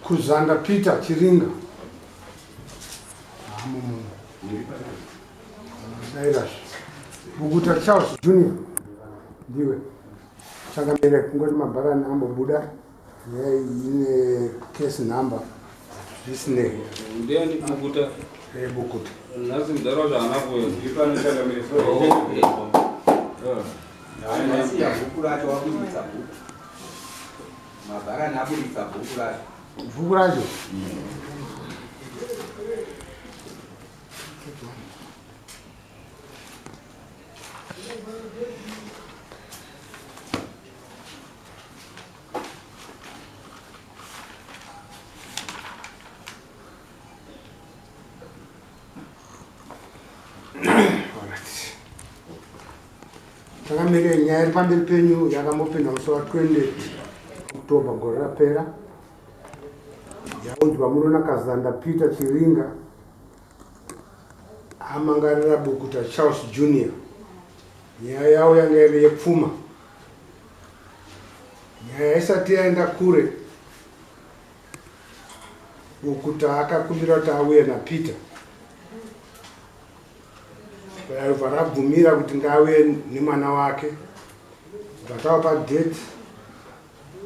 Kuzanda Peter Chiringa. Hamumu. Dairashe. Bukuta Charles Junior. Ndiwe. Changamire kungoti mabharani ambobuda nyaya iyi ine case number zvisinei. Ndiani Bukuta? Eh, Bukuta. Nhasi mudhara wacho haana kuuya. Ndiri pano changamire sorry. Okay. Asiya bhuku racho waburitsa bhuku. Mabharani aburitsa bhuku racho. Bhuku racho. Alright. Changamire nyaya iri pamberi penyu yakambopinda musi wa 20 October gore rapera yaunzwa muno naKazanda Peter Chiringa amangarira Bukuta Charles Junior. Nyaya yavo yanga iri yepfuma. Nyaya isati yaenda kure, Bukuta akakumbira kuti auye naPeter. Bva rabvumira kuti ngaauye nemwana wake. Bva tavapa date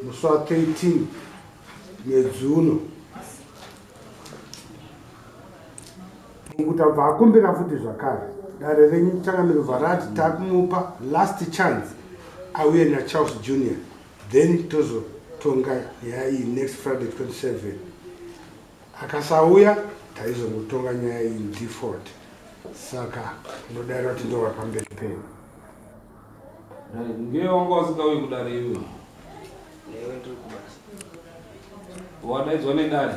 musi wa 13 mwedzi uno. Bukuta bva akumbira futi zvakare. Dare renyu changamire bva rati takumupa last chance auye naCharles Junior. Then tozotonga nyaya iyi next Friday 27. Akasauya taizongotonga nyaya iyi in default. Saka ndinodaira kuti ndova pamberi penyu. Right. Ndiye wanga usingauyi kudare iwe. Newe ndiri kubasa. Wadaidzwa nedare.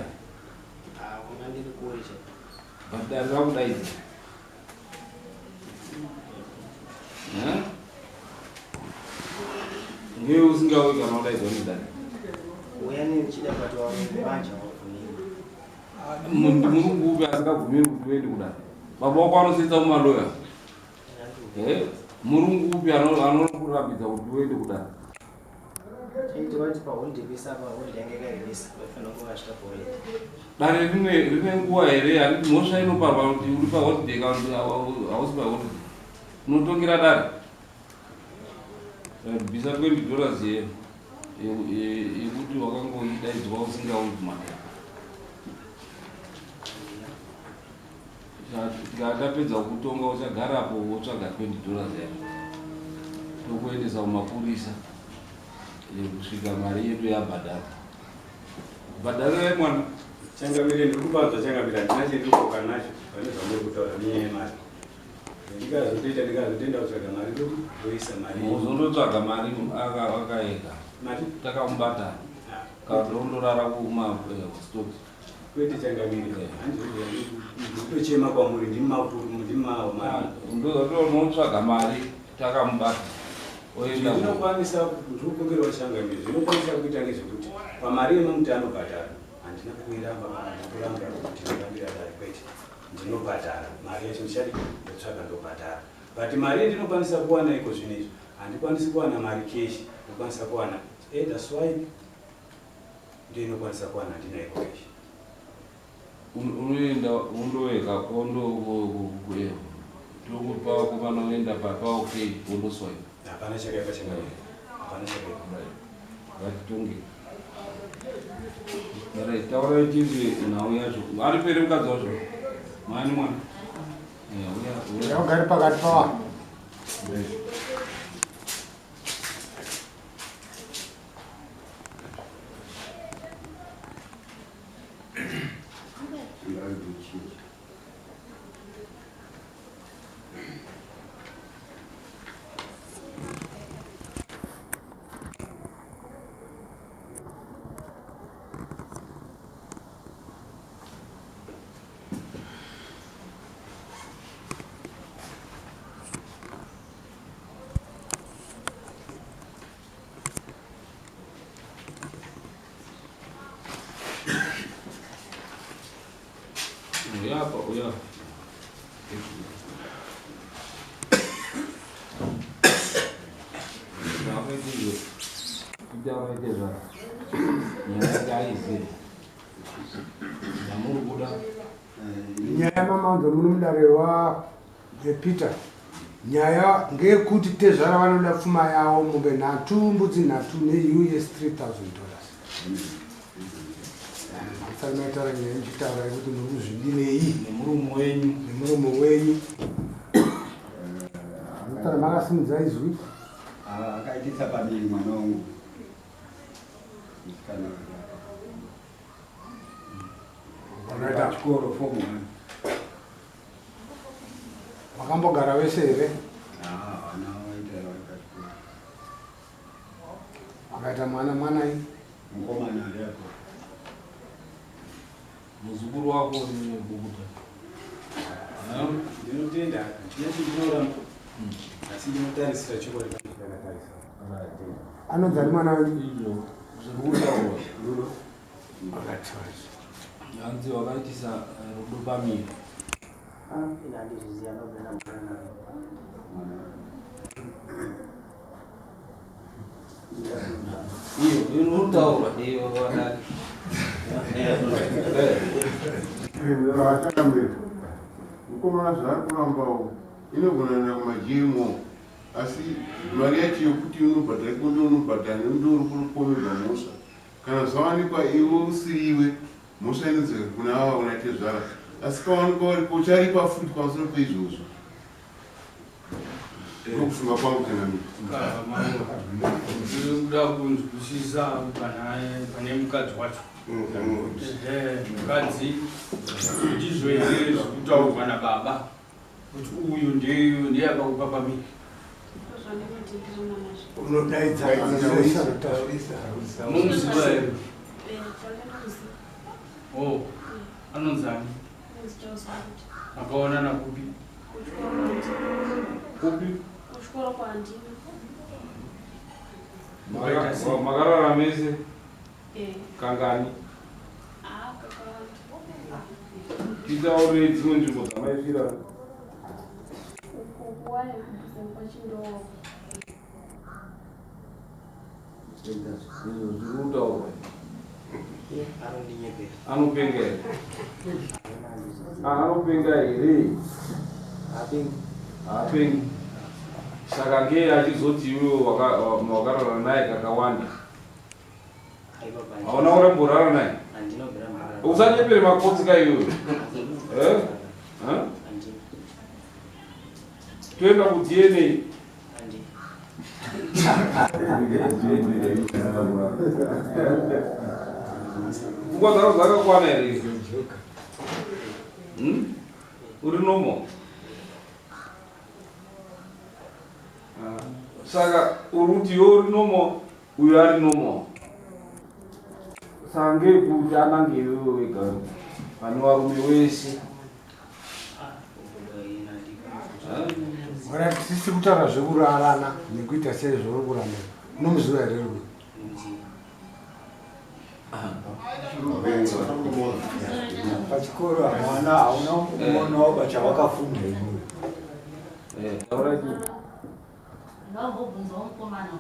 Ah, kuna ndiri kure chaiko. But dare rakudaidza. Eh? Ndiye usingauyi kana wadaidzwa nedare. Uya ndichida but manje wabvumira. Murungu upi asingabvumiri kuti uende kudare? Baba wako anosetsa mumaloya. Eh? Murungu upi anokurambidza kuti uende kudare? Chaiti vati paholiday pese apa holiday yanga yakarevesa vaifanira kunge vasvika paholiday. Dare rine nguva here? Handiti mhosva inoparwa kuti uri paholiday kana kuti hausi paholiday. Unotongera dare. Bvisa 20 dollars yekuti wakangoidaidzwa usingauyi kumadare. Tikati tapedza kutonga uchagarapo wotsvaga 20 dollars yacho. Tokuendesa kumapurisa kusvika mari yedu yabhadharwa. Bhadharirai mwana. Changamire ndiri kupanzwa changamire handina chendiri kukoka nacho pane zvamuri kutaura nenyaya yemari. Ndikazotoita ndikazotenda kutsvaga mari ndoisa mari. Uzondotsvaga mari akaega. Mari? Takamubata. Kana ndondorara kuma stocks. Kwete changamire. Ndikutochema kwamuri ndima mari. Ndotsvaga mari takamubata. Oenda Zvinokwanisa ndikukumbirawo changamire zvinokwanisa kuita ngezvekuti pamari yemamuti anobhadhara handina kuiramba kana kuramba kuti ndirambira dare kwete. Ndinobhadhara mari yacho ndichadi ndotsvaga ndobhadhara. But mari yandinokwanisa kuwana iko zvino izvi handikwanisi kuwana mari cash, ndokwanisa kuwana either swipe ndiyo inokwanisa kuwana handina iko cash. Unoenda undoega kondo tokupa vakomana uenda papa okay wondoswipe. Hapana chakaipa changamire. Hapana chakaipa. Ngatitonge. Right, taurai tizwe nhau yacho. Ari pere mukadzi wacho. Mwana mwana. Uya uya. Ugare pakati pavanhu. Uya apa uya. Ngavaitizve. Kuti avaite zva. Nyaya yake aizive. Zvamuri kuda. Nyaya mamaunza muno mudare wa Peter. Nyaya ngeyekuti tezvara vanoda pfuma yavo mombe nhatu mbudzi nhatu neUS 3000 dollars. Musati maitaura nyaya muchitaura yekuti muri kuzvidinei Nemurume wenyu. Nemuromo wenyu. Mutara makasimudza izwi. Akaitisa pamiri mwana wangu musikana. Wakaita Pachikoro form one. Makambogara vese here? Vana vaita vari pachikoro. Wakaita mwana mwanai? Mukomana ari apo. Muzukuru wako nebukuta. Ndinotenda, handina chandinoramba, asi ndinotarisira chokwadi ndakatarisa. Anonzi ani mwana wenyu? Izvo zviri kutaurwa. Rudo. Hanzi wakaitisa rudo pamiri. Ini handizvizivi, anobva namwana. Iyo iri kutaurwa iyo wadani. Vachakamira mukomana zvaari kurambawo inogona kuenda kumaGMO, asi mari yacho yokuti unobhadhara iko ndo unobhadhara nekuti uri kupomerwa mhosva. Kana zvawanikwa iwe usiriwe, mhosva inodzoka kuna ava kuna tezvara, asi kawanikwa uripo ucharipa futi pamusoro peizvozvo. Ndokufunga kwangu kana. Ndinoda kunzwisisa pane mukadzi wacho. Ehe, mukadzi, ndizvo here zvekutaurwa nababa kuti uyu ndiye akakupa pamiri? Unodaidza. Munomuziva here? O, anonzani? Makaonana kupi? Kupi? Kuchikoro kwandina. Makaita sei? Makarara mese? Eh. Kangani? Ah, kakawanda. Titaure dzimwe nzvimbo dzamaifira. Uko kuwaya kudhuze kwachindowa. Izvo zviri kutaurwa. Anondinyepera. Anopenga here? Anopenga here? Hapengi. Haapengi. Saka ngei achizoti iwe wakarara naye kakawanda? Aiwa. Hauna kuremborara naye? Handinobvira mborara. Usanyepere makotsi ka iwewe. Eh? Eh? Handina. Toenda kuDNA. Handina. Pfungwa dzako dzakakwana here? Uri normal? Ah, saka uri kuti iwe uri normal, uyo ari normal, saka ngekuti anange iwewe wega pane varume wese? Ora tisisi kutaura zvekurarana nekuita sei zvauri kuramba. Unomuziva here Rudo? Pachikoro mwana hauna kuonawo chawakafunda iwe. Taura chi. Ndambobvunzawo mukomana,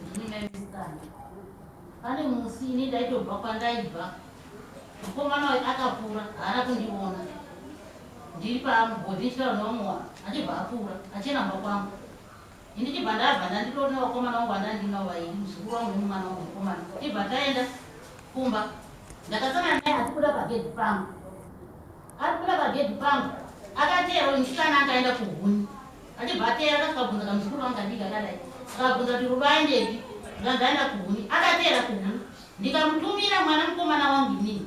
ndini mai musikana. Pane musi ini ndaitobva kwandaibva, mukomana uyu akapfuura, haana kundiona ndiri pamugodhi ndichitaura nevamwe, achibva apfuura achienda mumba kwangu. Ini chibva ndabva ndanditoona vakomana vangu vandandinavo vairi, muzukuru wangu nemwana wangu mukomana. Tibva taenda kumba, ndakasangana naye achibuda pagedhi pangu. Ari kubuda pagedhi pangu akateera musikana anga aenda kuhuni, achibva ateera, akasvika kubvunza kamuzukuru wangu kadiki akadai, akabvunza kuti Rudo aendepi, ndikanzi aenda kuhuni. Akateera kuhuni, ndikamutumira mwana mukomana wangu inini.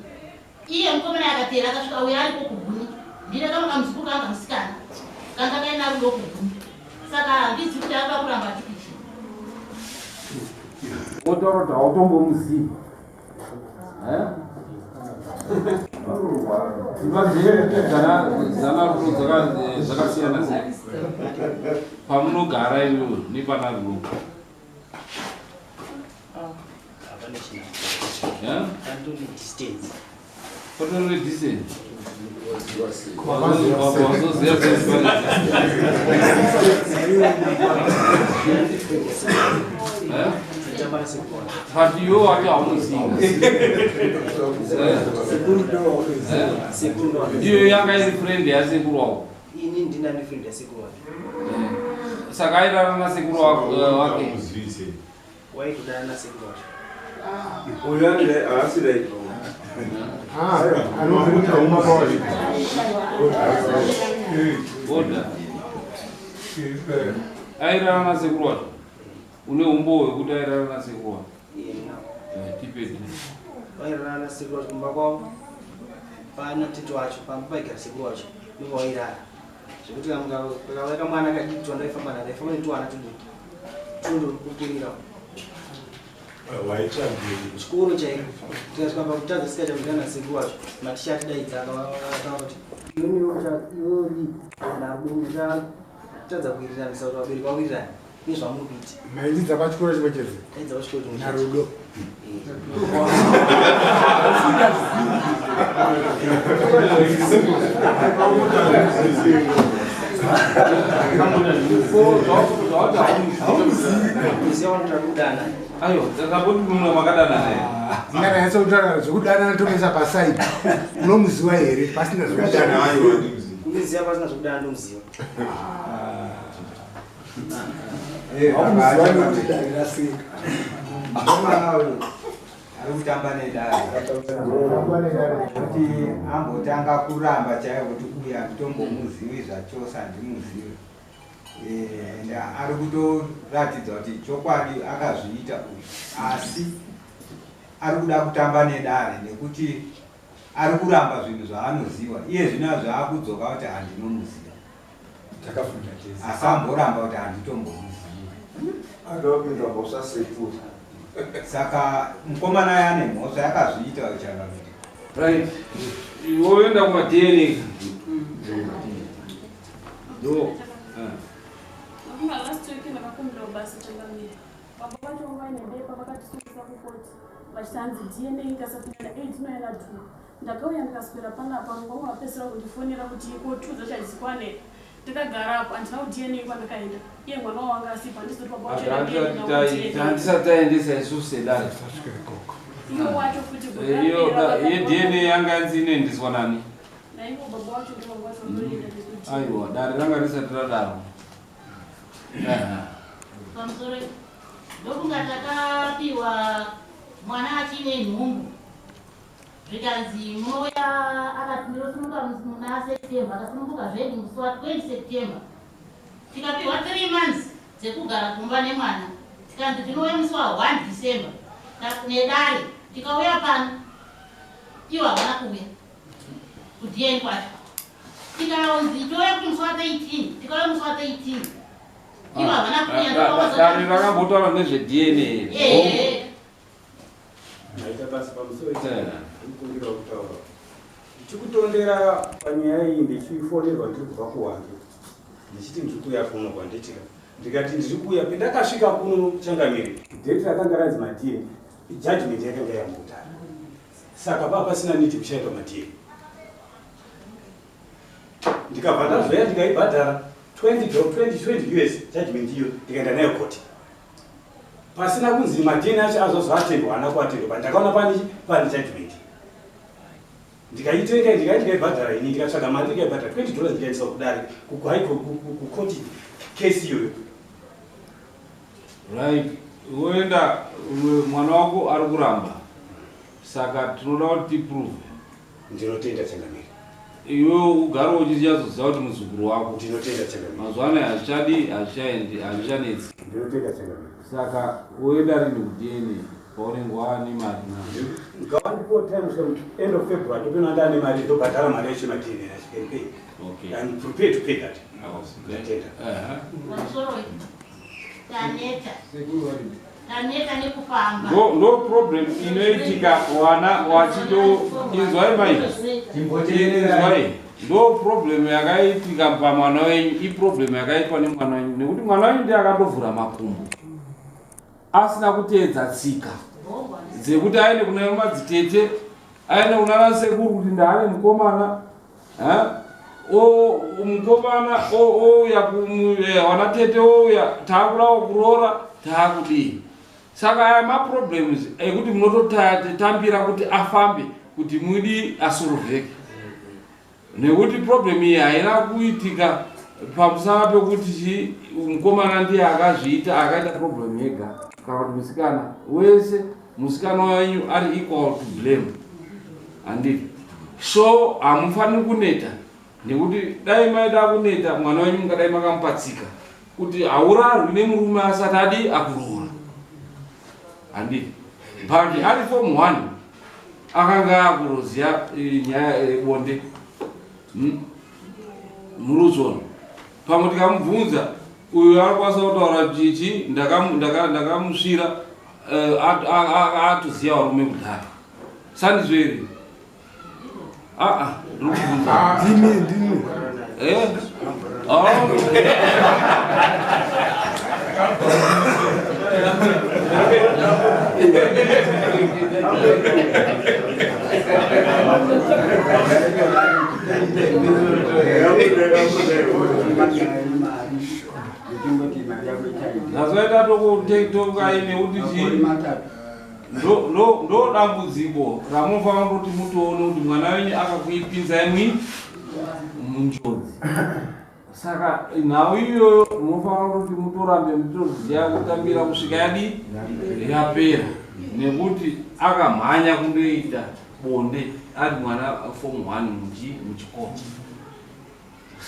Iye mukomana akateera, akasvika uyo ariko kuhuni. Ndine kamwe kamuzukuru kanga musikana kanga kaenda Rudo kuhuni, saka handizi kuti akuda kuramba achikuchi. Wotaura kuti hautombomuzivi. Dzimba dzana Rudo dzakasiyana siyana pamunogara iwewe nepana Rudo. Hapana chinhu. Eh? Pandori distance. Patori distance. Wazoziva sei pane distance? Eh? Waitamba nasekuru wacho. But iwe wacho haumuzivi. Sekuru ndo. Sekuru ndo. Iyo yanga iri friend yasekuru wako. Ini ndinani friend yasekuru wacho. Saka airara nasekuru wake. Waitodana nasekuru wacho. Uyu haasi right. Boda. Airara nasekuru wacho. Une umbowo hwekuti airara nasekuru wacho. Tipedze. Vairara nasekuru wacho kumba kwavo. Pana tete wacho, pamba paigara sekuru wacho. Ndipo vairara. Zvekuti kakauya kamwana kadiki twandaifamba nako, ndaifamba netwana tudiki. Tundokukurira. Chikoro chaiko. Tikasvika pakutadza sikachawirirana nasekuru wacho. Maticha atidaidza akataura kuti iwe narudo tadza kuwiriranisa kuti vabereki vawirirane nezvamuri kuita. Maidzidza pachikoro chimwe chete? Taidza pachikoro chimwe chete. Narudo. Ayo, takamboti munhu makadana naye. Ndinganyatsa kutaura zvekudanana tomuisa pasaidi. Unomuziva here pasina zvekudanana? Kumuziva pasina zvekudanana ndomuziva. Haumuziva nekuti dare raseka. Mukomana uyu ari kutamba nedare kuti ambotanga kuramba chaiwo kuti uyu handitombomuzivi zvachose, handimuzivi. Ende ari kutoratidza kuti chokwadi akazviita uyu, asi ari kuda kutamba nedare nekuti ari kuramba zvinhu zvaanoziva. Iye zvino zvaakudzoka kuti handinomuziva, Takafunda tese. asamboramba kuti handitombomuzivi. Adopinda mhosva sekuru. Saka mukomana uyu ane mhosva yakazviita changamire. Right. Woenda kuma DNA. Ndo. Mafunga last week ndakakumbira basa changamire. Baba vacho vanga vaine bepa vakatisungisa kukoti vachiti hanzi DNA ikasapinda 8 inoenda 2. Ndakauya ndikaswera panapa mumwe wapedzisira kundifonera kuti iko 2 dzacho hadzikwane. Ndakagara apo handina ku DNA kwandakaenda. Iye mwana wavo wanga asipo handizoti baba vacho Handisati taendesa isusu sedare. Iwo wacho futi Iyo yeDNA yanga yanzi inoendeswa nani? Naivo baba vacho ndivo vanga vachizoenda nesu. Aiwa, dare ranga risati radaro. Pamusoro ndokunga takapiwa mwana achine nhumbu, zvikanzi munouya akati ndinosununguka muna September, akasununguka zvedu musi wa 20 September. Tikapiwa 3 months dzekugara kumba nemwana, tikanzi tinouya musi wa 1 December nedare. Tikauya pano ivo havana kuuya kuDNA kwacho. Tikaonzi touya kuti musi wa 13, tikauya musi wa 13 ivo havana kuuya. Dare rakambotaura nezveDNA. Ehe. Maita basa pamusoro, ndikukumbira kutaura. Ndichikutondera panyaya iyi, ndichifonerwa ndiri kubva kuHwange ndichiti ndiri kuuya kuno kwanditika, ndikati ndiri kuuya. Pendakasvika kuno changamire, date rakanga ranzi maDNA, judgment yakanga yambotara, saka paa pasina need kushaikwa maDNA. Ndikabva ndazoya ndikaibhadhara 20 20 US judgment iyo, ndikaenda nayo koti pasina kunzi maDNA acho azozoatendwa, haana kuatendwa. Pandakaona pane judgment ndikaitenga, ndikaibhadhara ini, ndikatsvaga mari ndikaibhadhara $20, ndikaendesa kudare kukoti kesi iyoyo. Right. Woenda, mwana wako ari kuramba, saka tinoda kuti tiprove. Ndinotenda changamire. Iwe ugare uchinyatsoziva kuti muzukuru wako. Ndinotenda changamire. Mazuva anaya hazvichadi, hazvichaendi, hazvichanetsi. Ndinotenda changamire. Saka woenda rini kuDNA paunenge waane mari? Ngawandipo time from end of February, ndopino ndane mari, ndobhadhara mari yacho maDNA acho. Can pay. Okay. I'm prepared to pay that. Ndatenda. Pamusoro, taneta, taneta nekufamba. Ndo problem inoitika wana wachito inzwai mai. Inzwai. Ndo problem yakaitika pamwana wenyu, iproblem yakaitwa nemwana wenyu, nekuti mwana wenyu ndiye akandovhura makumbo asina kuteedza tsika dzekuti aende kuna madzitete, aende kuna vasekuru kuti ndaane mukomana. Ha? O mukomana ouya wana tete, ouya taakudawo kuroora, taakudii. Saka aya maproblems ekuti munototambira kuti afambe kuti mudi asorovheke, nekuti problem iyi haina kuitika pamusana pekuti chi mukomana ndiye akazviita, akaita problem yega, kana kuti musikana wese, musikana wenyu ari equal to blame, handiti? So hamufaniri kuneta, nekuti dai maida kuneta, mwana wenyu mungadai makamupatsika kuti haurarwi nemurume asati adi akuroora, handiti? But ari form 1 akanga akuroziya nyaya yebonde. Muruzvona pamwe tikamubvunza uyu arikwanisa kutaura chichi, ndakamusvira atoziya varume kudhara, sandizvo here? Aa, ndiri kubvunza. Ndimi, ndimi. Eh? Oh. Ndazoita tokutongai nekuti chii, ndo dambudziko ramunofanira kuti mutoone kuti mwana wenyu akakuipinzai mwi munjodzi. Saka nhau iyoyo munofanira kuti mutorambe mutoziva kutambira kusvika yadi yapera, nekuti akamhanya kundoita bonde ari mwana form 1 muchikoro.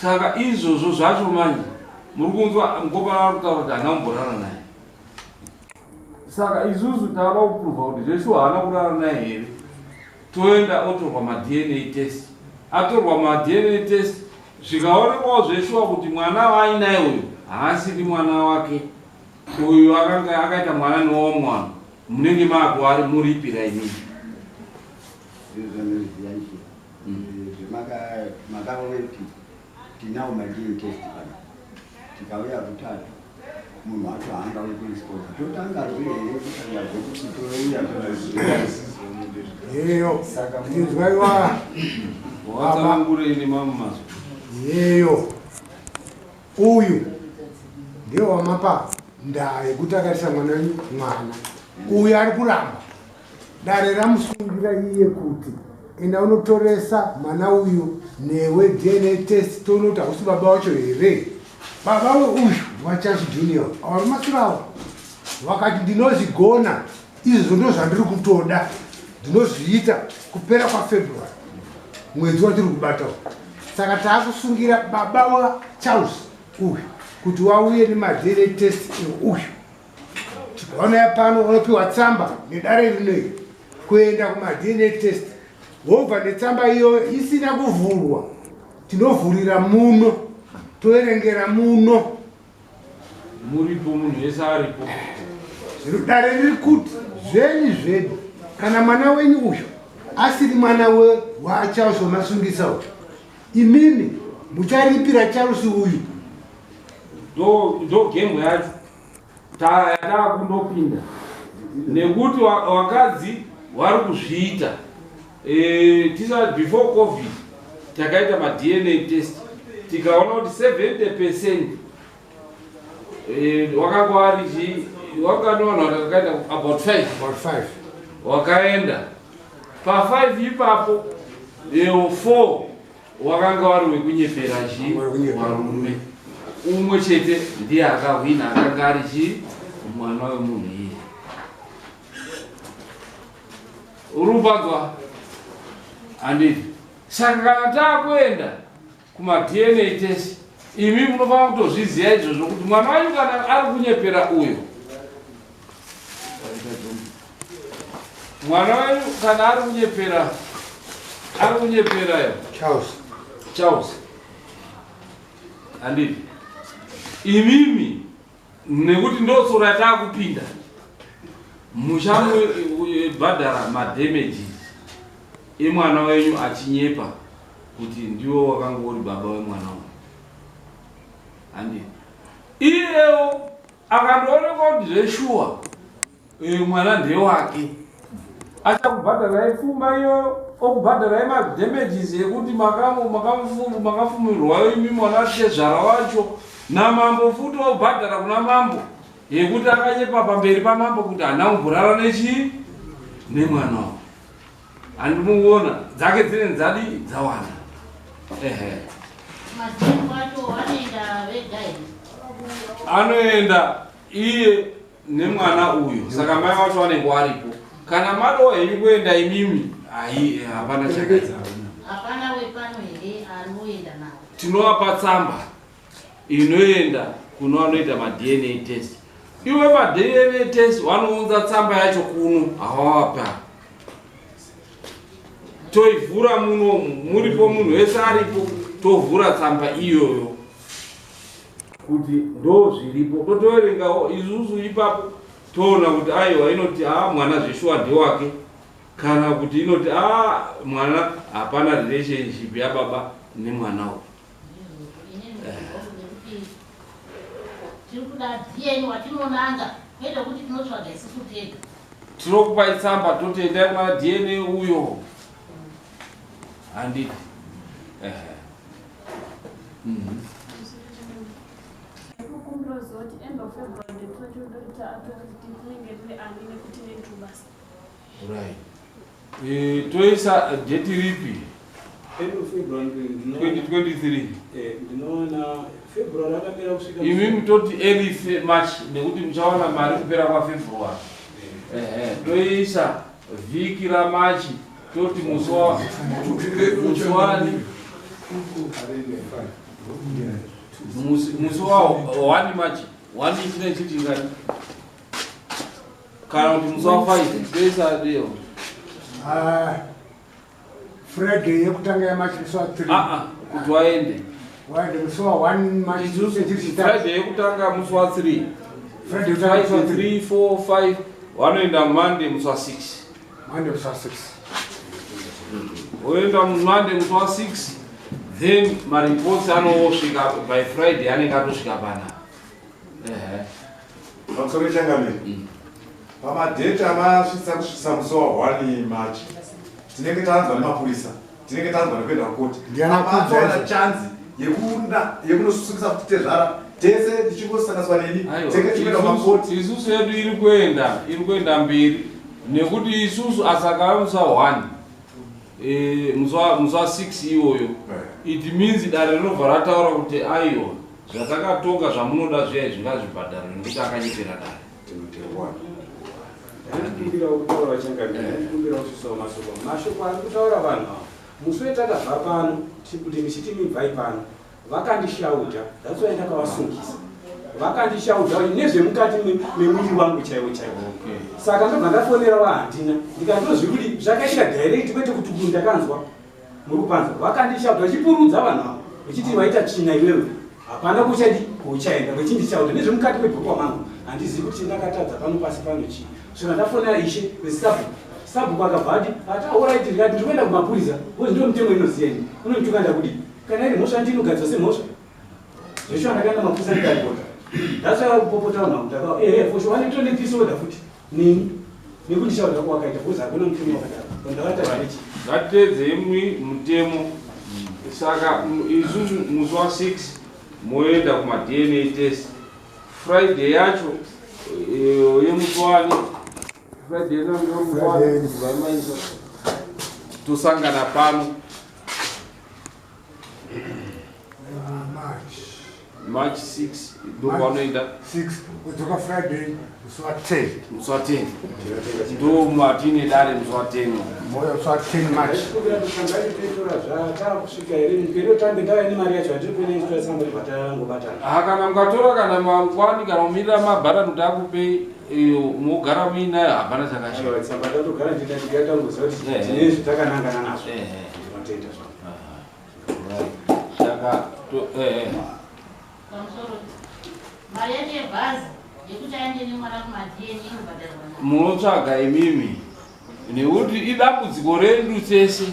Saka izvozvo zvacho manje muri kunzwa mukomana ari kutaura kuti haana kumborara naye. Saka isusu tava kuprova kuti zveshuwa haana kurara naye here, toenda otorwa maDNA test. Atorwa maDNA test, zvikaonekwawo zveshuwa kuti mwana waainaye uyu haasiri mwana wake, uyu akanga akaita mwana newamwana, munenge maakuari muripira inini. Zvanoziva nje zvemakaveti, tinawo maDNA test pana. Tikauya kutatu, munhu wacho haangauri kuresponda, totangazve here kutangazve kuti touya? Yeyo, inzwaiwa. Watsanangurei nemamwe mazwi. Yeyo, uyu ndiye wamapa ndaa yekuti akaisa mwana wenyu. Mwana uyu ari kuramba. Dare ramusungira iye kuti enda unotoresa mwana uyu newe DNA test, toona kuti hausi baba wacho here. Baba uyu waCharles Junior avari masirawo vakati, "Ndinozvigona izvozvo, ndo zvandiri kutoda, ndinozviita kupera kwaFebruary, mwedzi watiri kubatawo." Saka taakusungira baba waCharles uyu kuti wauye nemaDNA test euyu. Tikanauya pano, unopiwa tsamba nedare rinoi kuenda kumaDNA test. Wobva netsamba iyoyo isina kuvhurwa, tinovhurira muno, toerengera muno. Muripo, munhu wese aripo. Zvino dare riri kuti zvenyu zvedu, kana mwana wenyu uyu asiri mwana waCharles wamasungisa uyu, imimi mucharipira Charles uyu. Ndo game yacho yatakundopinda, nekuti wakadzi vari kuzviita. Tisa before COVID takaita maDNA test, tikaona kuti 70% wakanga wari chi wakanoona vakaita about 5. About 5. Wakaenda pa5 ipapo, 4 wakanga wari wekunyepera chi warume, umwe chete ndiye akahwina, akanga ari chi mwana wemunhu iye. Uri kupadzwa, handiti? Saka kana taakuenda kumaDNA test, imi munofanira kutozviziva izvozvo kuti mwana wacho kana ari kunyepera uyo, mwana wenyu kana ari kunyepera, ari kunyeperayo Charles. Charles, handiti? Imimi, nekuti ndotsoro yataakupinda, muchamubhadhara madamages emwana wenyu achinyepa kuti ndiwo wakanga uri baba wemwana uyu, handiti? Iyewo akandoonekwa kuti zveshuwa mwana ndewake, achakubhadharai pfuma iyoyo, okubhadharai madamages ekuti makafumirwa imi mwana tezvara wacho namambo futi, obhadhara kuna mambo. Yekuti akanyepa pamberi pamambo kuti hana kumborara nechii nemwana wavo. Handimuona dzake dzine dzadi dzawanda. Ehe. Madzimu acho vanoenda vega here? Anoenda iye nemwana uyu, saka mai vacho vanenge varipo. Kana madawo henyu kuenda imimi, hai, hapana chakaita. Hapana wepano here anoenda navo? Tinovapa tsamba inoenda kuno vanoita maDNA test. Iwe maDNA test vanounza tsamba yacho kuno, havavapa, toivhura munomu, muripo munhu wese aripo, tovhura tsamba iyoyo kuti ndo zviripo, totoverengawo isusu ipapo, toona kuti aiwa, inoti a mwana zveshuwa ndewake, kana kuti inoti a mwana hapana relationship yababa nemwana uyu. Nekuti tiri kuda DNA watinonanga, kwete kuti tinotsvaga isusu tega. Tinokupai tsamba, toti endai kuna DNA uyo, handiti? Ehe. Kukumbira zoti end of February date racho ndorita atoti tinenge riri ani, nekuti nendubasa. Right. Toisa date ripi? End of February. 2023. Ndinoona February akapera kusvika. Imi toti early March, nekuti muchawana mari kupera kwaFebruary. Ehe, toisa vhiki raMarch, toti musi wani? Musi wa 1 March, 1 chine chiti ngani, kana kuti musi wa5 toisa deo? Ah, Friday yekutanga yaMarch, musi wa3. Aa, kuti waende. Waende musi wa1 March. Friday yekutanga musi wa3. Friday yekutanga musi wa3. 3, 4, 5, vanoenda Monday musi wa6. Monday musi wa6. Voenda muMonday musi wa6, then mareports anoosvika by Friday, anenge atosvika pana. Ehe. Pamusoro, changamire, pamadate amasvitsa kusvitsa musi wa1 March, tinenge tanzwa nemapurisa, tinenge tanzwa nekuenda kukoti. Ndiani akudza Apatowana izvo? chance yekunosungisa kuti tezvara tese tichingosanganiswa neni, tenge tichienda kumakoti. Isusu yedu iri kuenda mberi, nekuti isusu asakava musi wa1, musi wa6 iwoyo, it means dare rinobva rataura kuti aiwa, zvatakatonga zvamunoda zviya zvingazvibhadharwe, nekuti akanyepera dare. Ndinokumbira kutaura, changamire, ndinokumbira kusvisawo mashoko ari kutaura vanhu ava. Musi wetakabva pano kuti ndichiti mibvai pano, vakandishauta. That's why ndakavasungisa. Vakandishauta nezvemukati memwiri wangu chaiwo chaiwo. Saka ndobva ndafonera vahandina, ndikandozvi kuti zvakaita direct, kwete kuti ndakanzwa muri kupanzwa. Vakandishauta vachipurudza vanhu ava, vachiti vaita tsvina iwewe, hapana kuchadi kuchaenda, vachindishauta nezvemukati mebhukwa mangu. Handizivi kuti ndakatadza pano pasi pano chii. Svika ndafonera ishe vesabhuku, sabhuku akabva ati ati alright. Ndikati ndikuenda kumapurisa, because ndiyo mutemo inoziya ini. Unondituka, ndakudii? Kana iri mhosva, ndinogadzwa semhosva zveshuwa. Ndakaenda mapurisa, ndikaripota. That's why kupopota vanhu ndaka ehe, for sure vanetone peace order futi neni nekundishauta kwawakaita, because hakuna mutemo wakadaro. Ndakatadza nechi? Ngatiteedzei mutemo. Saka isusu musi wa6 moenda kumaDNA test. Friday yacho, yemusi wani Friday? Friday. Tosangana pano. March. March 6 ndopanoenda. 6, kudzoka Friday musi wa10. Musi wa10 ndo matine dare, musi wa10. Moyo musi wa10 March. Kumbira zvatakusvika here muperi wetambe, ndauya nemari yacho, handiri kuenda tsamba vatangobata. Ha, kana mukatora kana mangwani, kana kumirira mabharani kuti akupei, mogara muinayo, hapana chakashata. Tsamba tatogara ndinatigatangoziva kuti tine zvitakanangana nazvo. Ndinotenda zvavo. Saka Pamusoro, mari yacho yebhazi yekuti aende nemwana kumaDNA inobhadharwa na? Munotsvaga imimi, nekuti idambudziko redu tese,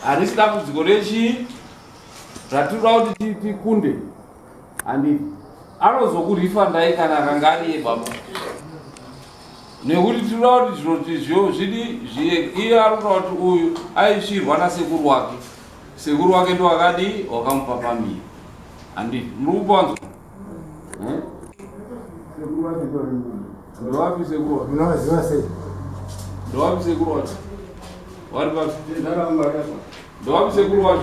harisi dambudziko rechii ratinoda kuti tikunde, handiti? Anozokurifandai kana akanga ariye baba, nekuti tinoda kuti zviro zviro zvidi zviye. Iye ari kuda kuti uyu aisvirwa nasekuru wake, sekuru wake ndo akadii, wakamupa pamiri, handiti? Muri kupanzwa? Eh? Ndowapi sekuru wacho? Munovaziva sei? Ndowapi sekuru wacho? Wari papi? Ndowapi sekuru wacho?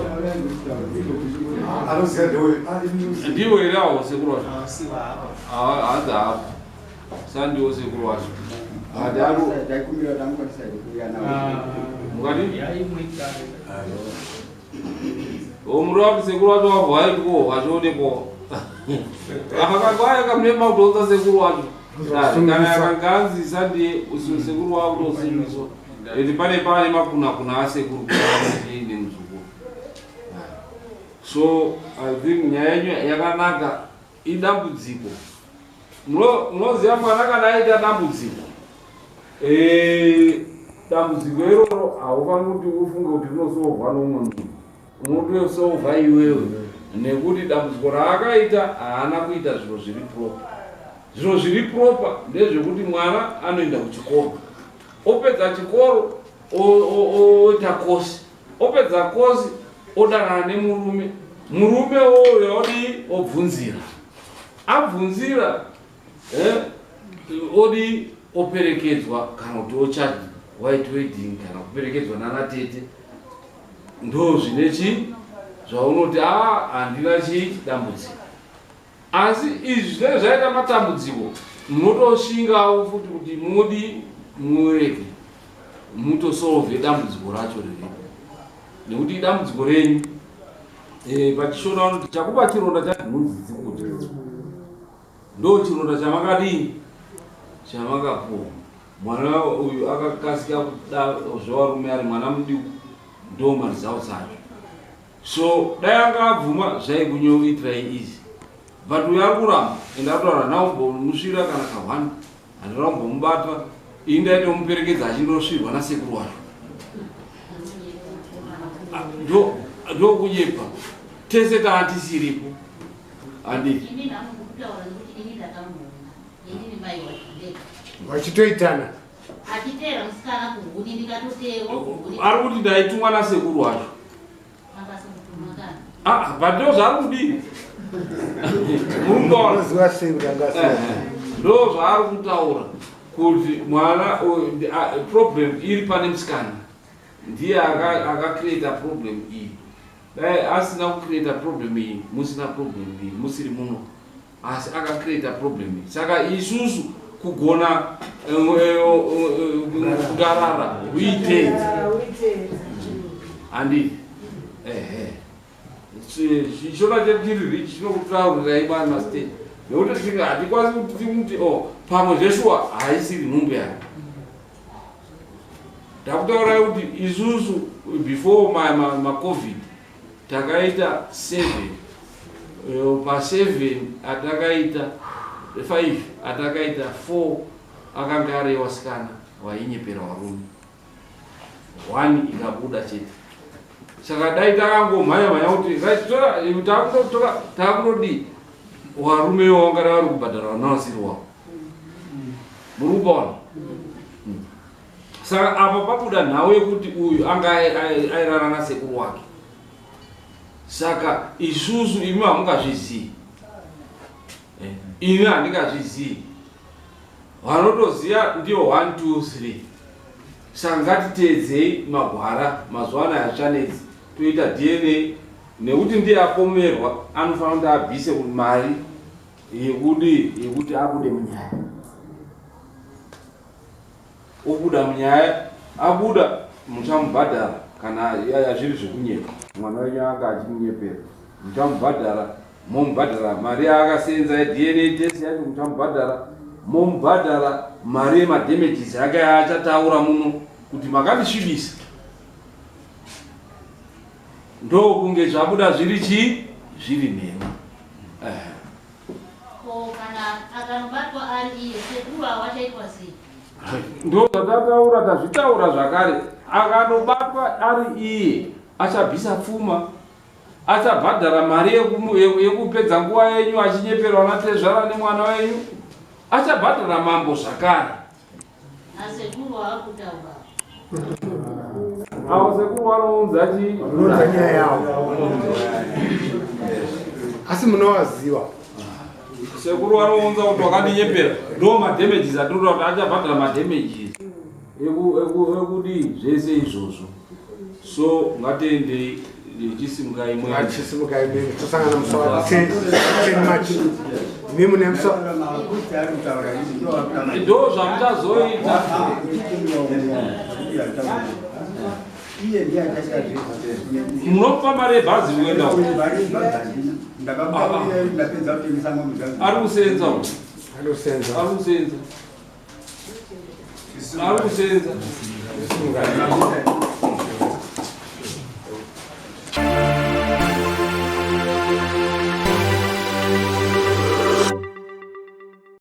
Anoziva ndewe. Ndiwo here awo sekuru wacho? Hanzi hapo. Sandiwo sekuru wacho. Adaro. Ndaikumbira tamukwanisa kuuya nawo. Mukati? Muri wapi sekuru wacho wabva waitiko wachionekwa. Akakangwaya kamune makutoudza sekuru wacho. Kana akanga anzi sandiye sekuru wakutosungiswa. Ende pane pane makuna kuna asekuru kuti nemuzukuru. So I think nyaya yenyu yakanaka idambudziko. Munoziva mwana kana aita dambudziko. Dambudziko iroro haufaniri kuti ufunge kuti rinosolvwa noumwe munhu. Unotosolva iwewe nekuti dambudziko raakaita haana kuita zviro zviri proper. Zviro zviri proper ndezvekuti mwana anoenda kuchikoro. Opedza chikoro oita kosi. Opedza kosi odanana nemurume. Murume uyo odii obvunzira. Abvunzira odi operekedzwa kana kuti ochati white wedding kana kuperekedzwa nana tete. Ndo zvine chi zvaunoti a handina chi dambudziko. Asi izvi zvinenge zvaita matambudziko munotoshingawo futi kuti mudi murege mutosolve dambudziko racho riripo. Nekuti dambudziko renyu pachishona vanoti chakupa chironda chanhunzi dzikuti ndo chironda chamakadii chamakapuwa. Mwana uyu akakasika kuda zvevarume ari mwana muduku ndo maresults acho. So dai anga abvuma zvaikunyoitirai easy. But uyu ari kuramba ende ari kutaura handina kumbomusvira kana ka1, handina kumbomubata. Ini ndaitomuperekedza achindosvirwa nasekuru wacho. Ndokunyepa tese taatisiripo handiti. Vachitoitana achiteera musikana kuhuni ndikatoteerwa kuhuni. Ari kuti ndaitumwa nasekuru wacho. But ndo zvaari kudii? Munoziva sei kuti anga asina? Ndo zvaari kutaura kuti mwana problem iri pane musikana ndiye akacreata problem iyi. Dai asina kucreata problem iyi musina problem iyi musiri muno, asi akacreata problem iyi. Saka isusu kugona kugarara huiteedza handiti. Chishona chedu chiri rich chinokutaurirai mastage nekuti hatikwanisi kuti timuti pamwe zveshuwa haisiri nhumbu yake. Ndakutaurai kuti isusu before macovid takaita 7 pa7 atakaita 5 atakaita 4 akanga ari vasikana vainyepera varume, 1 ikabuda chete. Saka dai takangomhanya mhanya kuti takunotora takunodii varume vanga vari kubhadhara vana vasiri wavo. Muri kupaona? Saka apa pabuda nhau yekuti uyu anga airara nasekuru wake. Saka isusu imi hamungazvizii, ini handingazvizii, vanotoziva ndiyo 1 2 3. Saka ngatiteedzei magwara mazuva anaya hazvichanetsi, toita DNA nekuti ndiye apomerwa anofanira kuti abvise mari yekudi yekuti abude munyaya. Obuda munyaya, abuda muchamubhadhara kana yaya zviri zvekunyepa. Mwana wenyu anga achimunyepera, muchamubhadhara, momubhadhara mari yaakasenza yeDNA test yacho muchamubhadhara, momubhadhara mari yemadamages ake yaachataura muno kuti makandisvibisa. Ndokunge zvabuda zviri chii? Zviri nhema. Ko kana akanobatwa ari iye sekuru awachaitwa sei? Ndo zvatataura, tazvitaura zvakare. Akanobatwa ari iye achabvisa pfuma, achabhadhara mari yekupedza nguva yenyu achinyeperwa natezvara nemwana wenyu, achabhadhara mambo zvakare. Asekuru akutaura. Avo sekuru vanounza chii? Vanounza nyaya yavo. Asi munovaziva. Sekuru vanounza kuti wakandinyepera. Ndo madamages atinoda kuti achabhadhara madamages ekudii zvese izvozvo. So ngatiendei chisimukai mwene. Ngachisimukai mwene. Tosangana musi wa 10 10 March. Imi mune musi wa Ndo zvamuchazoita. Iye ndiye achaita zvese. Munopa mari yebhazi kuenda uko. Ndakamupa ndapedza kutengesa ngombe dzangu. Ari kusenza uko. Ari kusenza. Ari kusenza. Ari kusenza.